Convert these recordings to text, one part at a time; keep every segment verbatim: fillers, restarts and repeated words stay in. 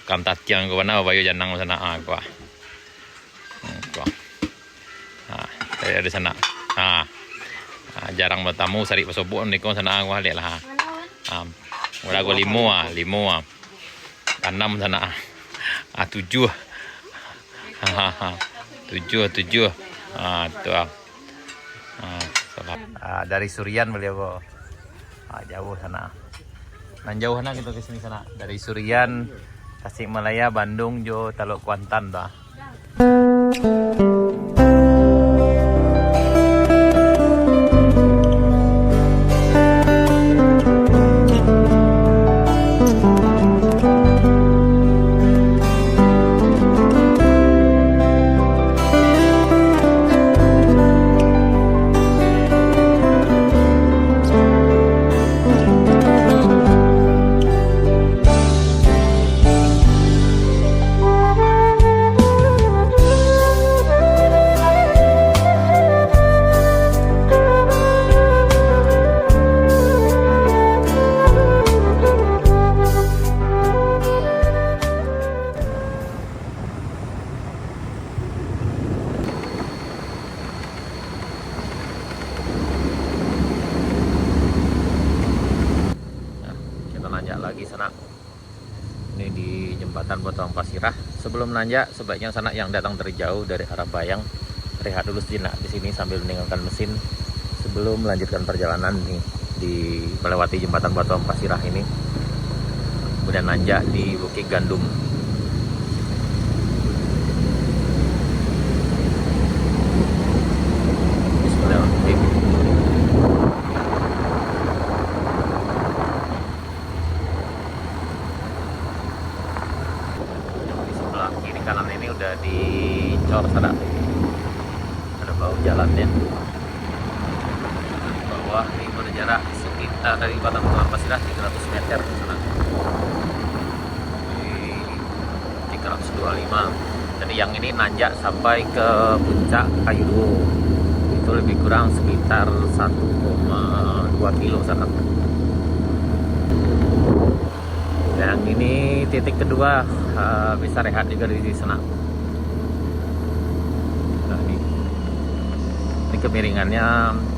Kam tatiang ko bana, bayo janang sanak, ah, ko, ah. Hmm, ko. Ha, dari, dari sanak. Ha. Ha, jarang batamu sarik pasobok ni ko sanak, ah, ko, liek lah, ha. Ha. Udah ko limo, ah, limo, ah. Anam sanak, ah. Ah, tujuah. Ha, ha, ha. Tujuah, tujuah. Ha, tu, ah. Ah, salah. Ah, dari Surian baliau ko. Ah, jauah sanak. Nan jauah sanak kito ka sini sanak. Dari Surian, Tasikmalaya, Bandung, jo Taluk Kuantan tu, ah. Nah, kita nanjak lagi sanak. Ini di Jembatan Batuang Pasirah. Sebelum nanjak, sebaiknya sanak yang datang dari jauh dari arah Bayang, rehat dulu sejenak di sini sambil meninggalkan mesin sebelum melanjutkan perjalanan nih di melewati Jembatan Batuang Pasirah ini. Kemudian nanjak di Bukit Gandum. Bismillahirrahmanirrahim. Di sebelah kiri kanan ini udah dicor sanak. Ada bau jalannya. Di bawah ini berjarak sekitar dari Batang Tulang Pasirah tiga ratus meter sanak. Di tiga ratus dua puluh lima. Jadi yang ini nanjak sampai ke puncak Kayu Duo. Itu lebih kurang sekitar satu koma dua kilo sanak. Yang ini titik kedua, eh, bisa rehat juga di sanak. Nah, ini, ini kemiringannya,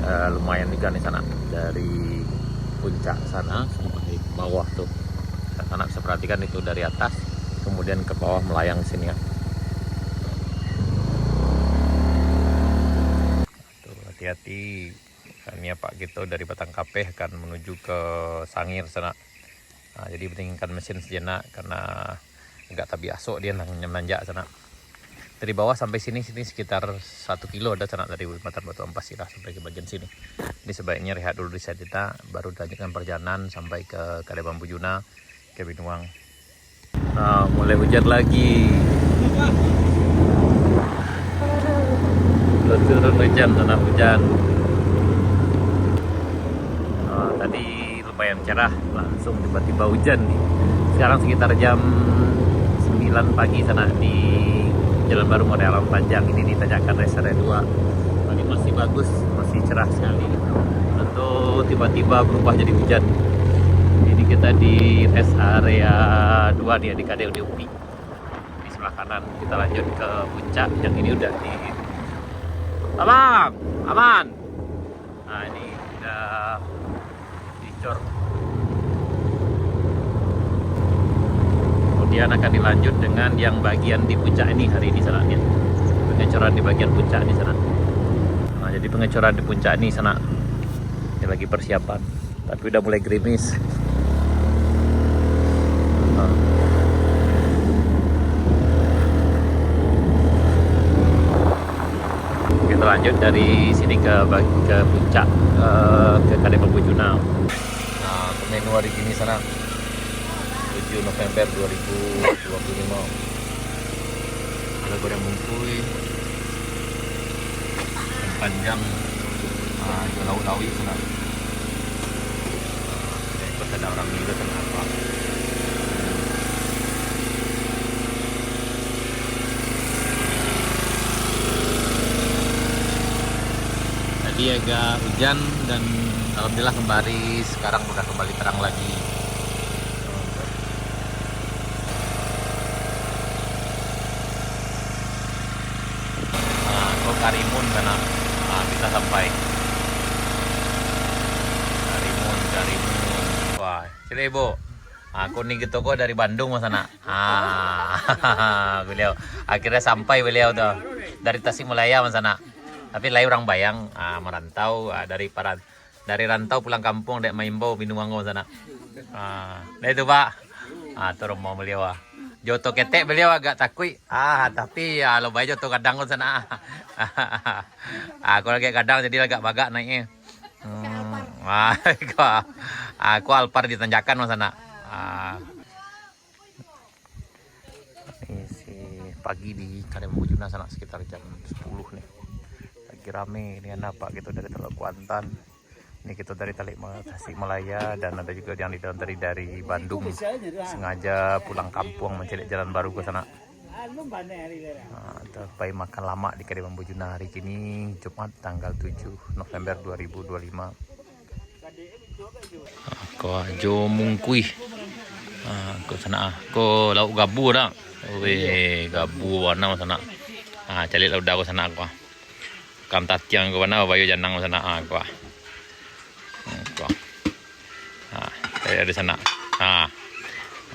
eh, lumayan juga nih sanak. Dari puncak sana sampai bawah tuh. Sanak bisa perhatikan itu dari atas, kemudian ke bawah melayang sini ya. Tuh, hati-hati. Ini apak kito dari Batang Kapeh akan menuju ke Sangir sanak. Nah, jadi pentingkan mesin sejenak karena agak tabiasok dia nan-, nanjak sanak. Dari bawah sampai sini, sini sekitar satu kilo ada sanak dari Jembatan Batuang Pasirah sampai ke bagian sini. Jadi sebaiknya rehat dulu di sana, baru dilanjutkan perjalanan sampai ke Kadai Bambu Juna, ke Binuang. Nah, mulai hujan lagi. Turun hujan, sanak, hujan. Nah, tadi lumayan cerah, langsung tiba-tiba hujan nih. Sekarang sekitar jam sembilan pagi sanak di Jalan Baru Muara Alam Panjang ini di tanjakan rest area dua. Ini masih bagus, masih cerah sekali. Tentu tiba-tiba berubah jadi hujan. Ini kita di rest area dua nih, di Kadai Upi. Di sebelah kanan kita lanjut ke puncak yang ini udah di Abang, aman. Nah, ini udah dicor. Kemudian akan dilanjut dengan yang bagian di puncak ini hari ini sanak ya. Pengecoran di bagian puncak ini sanak. Nah, jadi pengecoran di puncak ini sanak. Ini lagi persiapan. Tapi udah mulai gerimis. Nah. Kita lanjut dari sini ke bag-, ke puncak, eh, ke Kadai Bambu Juna. Nah, untuk menu hari ini sanak, tujuh November dua ribu dua puluh lima. Ada goreng bungkui, ikan panjang, ah, itu lauk-lauk sanak. Ikut ada orang Milo sama apa. Tadi agak hujan dan alhamdulillah kembali, sekarang udah kembali terang lagi. Sanak. Ah, bisa sampai. Karimun, Karimun. Wah, sila ibu. Ah, kuning gitu ko dari Bandung, Mas Anak. Ah, beliau. Akhirnya sampai beliau tu. Dari Tasikmalaya, Mas Anak. Tapi lai urang Bayang, ah, merantau, ah, dari paran-, dari rantau pulang kampuang dek maimbau binuang ko, Mas Anak. Ah, dah itu, Pak. Ah, tu rumah beliau, ah. Jo oto ketek beliau agak takuik. Ah, tapi, ah, lo bae jo oto gadang ko, Mas Anak. Ah, kalau agak gadang jadi agak bagak naiknya. Hmm, ah, ko, ah, ko Alphard ditanjakan, Mas Anak. Ah. Ini si pagi di Karimun Bujuna, Sanak, sekitar jam sepuluh nih. Lagi rame ini, anak pak gitu dari Teluk Kuantan. Ini kita dari Talik Ma-, Tasikmalaya, dan ada juga yang di dalam tadi dari Bandung. Sengaja pulang kampuang mencari jalan baru ke sana. Ah, sampai makan lamak di Karimun Bujuna hari kini, Jumat tanggal tujuh November dua ribu dua lima. Ko ajo mungkuih. Ah, ko sanak ah. Ko lauk gabu dah. Weh, gabu bana sanak. Ah, caliak lah udah ko sanak ko. Kam tatiang ko bana, bayo janang ko sanak ah, ko. Hmm, ko. Ah, caliak di sanak. Ah.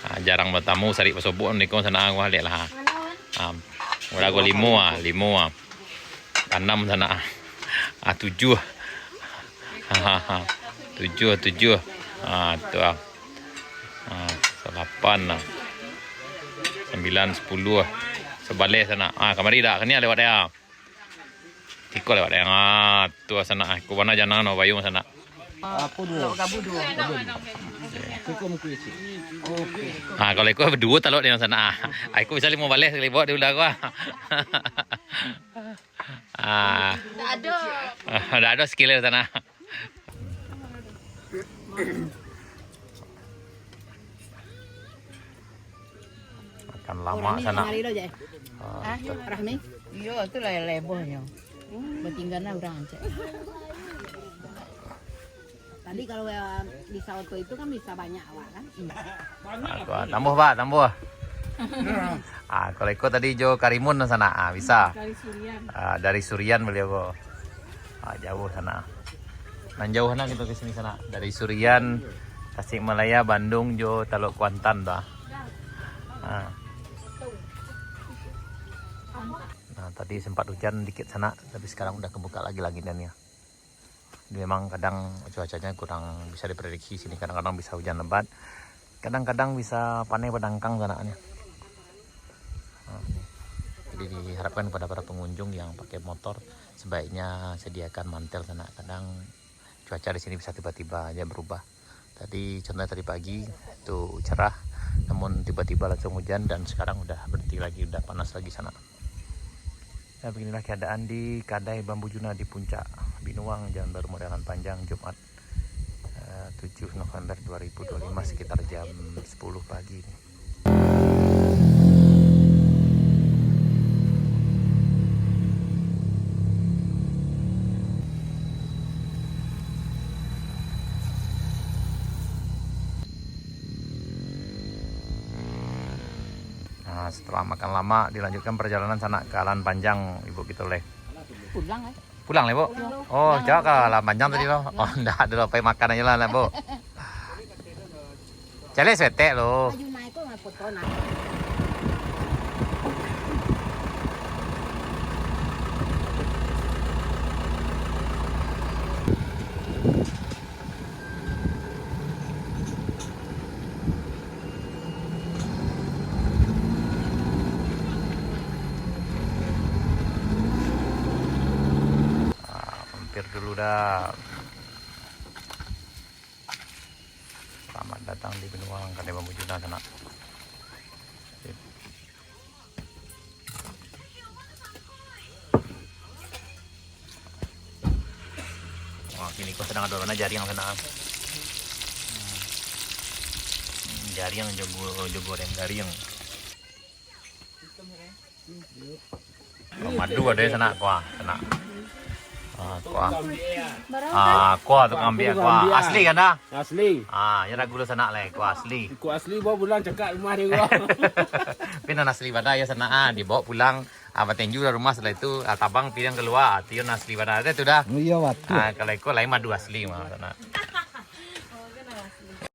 Ah, jarang batamu sarik basobok ni ko sanak ah, ko liak lah. Ah. Udah ko limo ah, limo ah. Anam sanak ah. Ah, tujuah. Tujuah, tujuah. Ah, tu ah. Ah, salapan ah. Sambilan, sapuluah ah. Sabaleh sanak. Ah, kamari dak? Kanian lewat dah. Tiko lewat dah. Ah, tu ah sanak ah. Ko bana janang no, bayung sanak. Apo duo? Lauk gabu duo. Gabu duo. Iko mungkin isi. Oke. Ah, kalau iko duo talok di sanak ah. Ah, iko bisa limo baleh sakali bawa di udah ko ah. Ah. Tak ada. Ah, dah ada skill di sana. Makan lamak sanak. Kamari lo je. Ah, Rahmi? Iyo, tu lah lebohnyo. Batinggalan urang cek. Tadi kalau, eh, bisa oto itu kan bisa banyak awak kan? Ah, tu ah, tambuah, Pak, tambuah. Ah, kalau iko tadi jo Karimun sanak, ah, bisa. Dari Surian. Ah, dari Surian baliau ko. Ah, jauah sanak. Nan jauah sanak kito ka sini sanak. Dari Surian, Tasikmalaya, Bandung, jo Talok Kuantan tu ah. Ah. Nah, tadi sempat hujan dikit sanak, tapi sekarang udah kebuka lagi langitnya nih. Memang kadang cuacanya kurang bisa diprediksi sini, kadang-kadang bisa hujan lebat, kadang-kadang bisa paneh badangkang sanak nih. Nah, jadi diharapkan kepada para pengunjung yang pakai motor sebaiknya sediakan mantel sanak, kadang cuaca di sini bisa tiba-tiba aja berubah. Tadi, contohnya tadi pagi, tu cerah, namun tiba-tiba langsung hujan, dan sekarang udah berhenti lagi, udah panas lagi sanak. Ya, beginilah keadaan di Kadai Bambu Juna di Puncak Binuang, Jalan Baru Model Alan Panjang, Jumat, eh, tujuh November dua ribu dua puluh lima, sekitar jam sepuluh pagi. Nah, setelah makan lamak, dilanjutkan perjalanan sanak ka Alan Panjang, ibu kito leh. Pulang, eh. Pulang leh, Bu? Pulang. Oh, jauah ka Alan Panjang tadi lo. Oh, ndak, dulu pai makan aja lah, Bu. Caliak setek lo. Baju naik kok nggak foto, nah. Ah, mampir dulu dah. Selamat datang di Binuang, Kadai Bambu Juna sanak. Wah, kini ko sadang ado bana jariang sanak. Hmm. Hmm, jariang jo go-, jo goreng jariang. Oh, madu ado sanak, kuah, sanak. Ah, kuah. Ah, kuah tu ambiak, kuah. Asli kan dah? Asli. Ah, ya lah gula sanak leh, kuah asli. Kuah asli bawa pulang cakak rumah dia, kuah. Tapi nan asli bana ya sanak, ah, dibawa pulang. Ah, batinju dari rumah, sudah itu, ah, tabang pilihan kalua, ah, tiun asli bana tu dah. Oh, iya, batul. Ah, kalau iko lain madu asli mah. Nah.